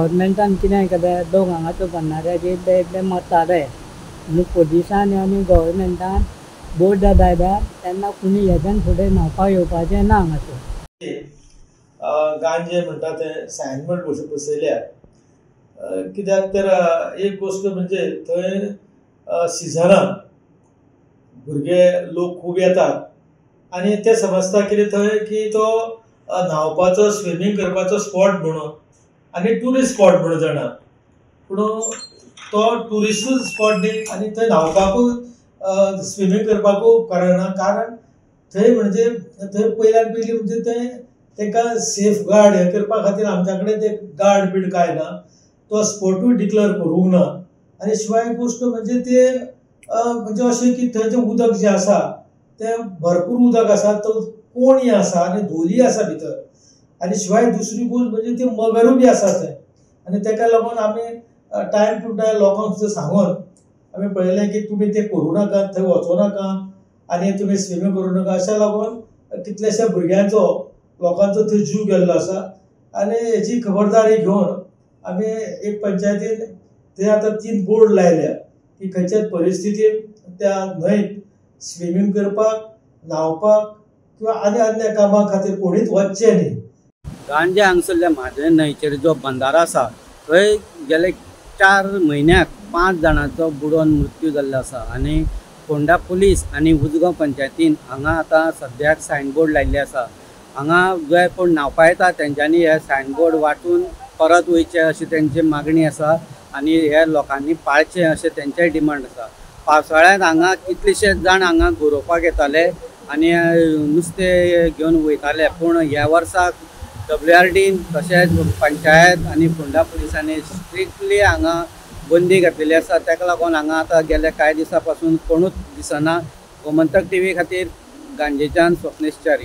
गव्हर्मेंटान कितें केलें, लोक हांगाचो बंदाऱ्याचेर ते इतले मरताले म्हणून पोलिसांनी आनी गव्हर्मेंटान बोर्ड लायल्या तेन्ना कोणी हेज्यान फुडें न्हांवपाक येवपाचें ना हांगासर. गांजे म्हणटा तें सायनबोर्ड बसयल्या, कित्याक तर एक गोश्ट म्हणजे थंय सिजनाक भुरगे लोक खूब येतात आनी ते समजता कितें थंय की तो न्हांवपाचो स्विमींग करपाचो स्पॉट म्हणून आनी ट्युरिस्ट स्पॉट म्हणून जाणा, पूण तो ट्युरिस्टूच स्पॉट न्ही आनी थंय न्हांवपाकूय स्विमींग करपाकूय उपकारना. कारण थंय म्हणजे थंय पयल्यान पयलीं म्हणजे थंय तांकां सेफ गार्ड हें करपा खातीर आमच्या कडेन ते गार्ड बीड कांय ना, तो स्पॉटूय डिक्लेर करूंक ना. आनी शिवाय गोश्ट म्हणजे ते म्हणजे अशें की थंय जें उदक जें आसा तें भरपूर उदक आसा, तो कोणी आसा आनी धोली आसा भितर, आनी शिवाय दुसरी गोश्ट म्हणजे ती मगरूय बी आसा थंय. आनी ताका लागून आमी टायम टू टायम लोकांक सुद्दां सांगून आमी पळयलें की तुमी तें करूं नाका, थंय वचूं नाका आनी तुमी स्विमींग करूं नाका. अशें लागून कितल्याश्या भुरग्यांचो लोकांचो थंय जीव गेल्लो आसा. आनी हेची खबरदारी घेवन आमी एक पंचायतीन थंय आतां 3 बोर्ड लायल्या की खंयच्याच परिस्थितीन त्या न्हंयत स्विमींग करपाक, न्हांवपाक किंवा आनी अन्य कामां खातीर कोणीच वचचें न्ही. गांजे हांगसरल्या म्हादय न्हंयचेर जो बंदारो आसा थंय गेले 4 म्हयन्याक 5 जाणांचो बुडोवन मृत्यू जाल्लो आसा आनी फोंडा पुलीस आनी उजगांव पंचायतीन हांगा आतां सद्याक सायनबोर्ड लायिल्ले आसा. हांगा जे कोण न्हांवपा येता तेंच्यांनी हे सायनबोर्ड वांटून परत वयचे अशी तेंची मागणी आसा आनी हे लोकांनी पाळचें अशें तेंचेय डिमांड आसा. पावसाळ्यांत हांगा कितलेशेच जाण हांगा गरोवपाक येताले आनी नुस्तें घेवन वयताले, पूण ह्या वर्साक WRDन तशेंच पंचायत आनी फोंडा पुलिसांनी स्ट्रिक्टली हांगा बंदी घातलेली आसा. ताका लागून हांगा आतां गेल्या कांय दिसां पासून कोणूच दिसना. गोमंतक TV खातीर गांजेच्यान स्वप्नेश च्यारी.